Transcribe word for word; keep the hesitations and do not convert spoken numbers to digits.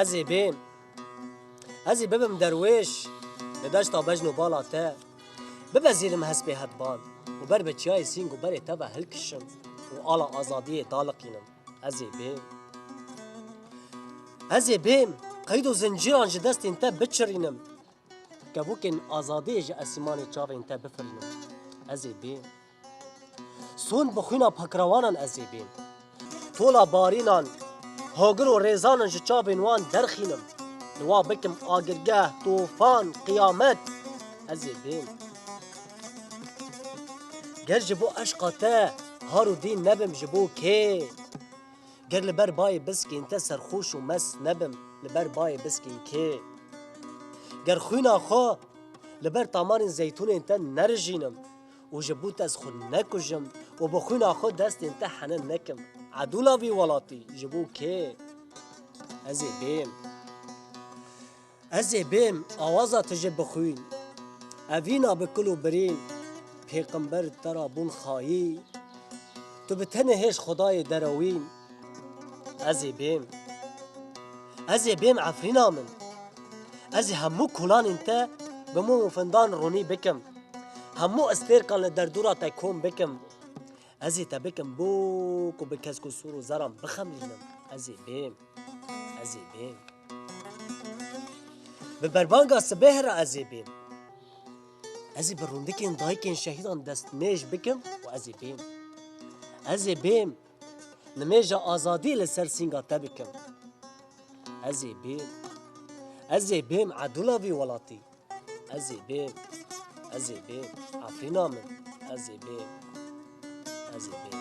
Ez ê bêm. Ez ê bibim derwêş li deşta bejn û bala te. Bibezîrim hespê hetban û ber bi çiyayê Sîng û berê te ve hilkişim û ala azadiyê daliqînim. Ez ê bêm. Ez ê bêm, qeyd û zincîran ji destên te biçirînim. Kevokên azadiyê ji esîmanê çavên te bifirînim. Ez ê bêm. Sond bi xwîna pakrewanan ez ê bêm. Tola barînan, hogir û rêzanan ji çavên wan derxînim. Li wa bikim agirgeh, tofan, qiyamet. Ez ê bêm. Ger ji bo eşqa te har û dîn nebim, ji bo kê? Ger li ber bayê biskên te serxweş û mest nebim, li ber bayê biskên kê? Ger xwîna xwe li ber tamarên zeytûnên te nerijînim û ji bo te ez xwe nekujim û bi xwîna xwe destên te hene nekim, edûla vî welatî ji bo kê? Ez ê bêm. Ez ê bêm, awaza tu jî bixwîn. Evîna bi kul û birîn. Pêxember te ra bûn xayî. Tu bi tenê hêj Xwedayê derewîn. Ez ê bêm. Ez ê bêm, Efrîna min. Ez ê hemû kolanên te bi mûm û findan ronî bikim. Hemû estêrkan li derdora te kom bikim. Ez ê te bikim bûk û bi kesk û sûr û zeran bixemlînim. Ez ê bêm. Ez ê bêm. Bi berbanga sibehê re ez ê bêm. Ez ê bi rûndikên dayikên şehîdan destnêj bikim û ez ê bêm. Ez ê bêm. Nimêja azadî li ser sînga te bikim. Ez ê bêm. Ez ê bêm, edûla vî welatî. Ez ê bêm. Ez ê bêm. Efrîna min. Ez ê bêm. Ez ê bêm.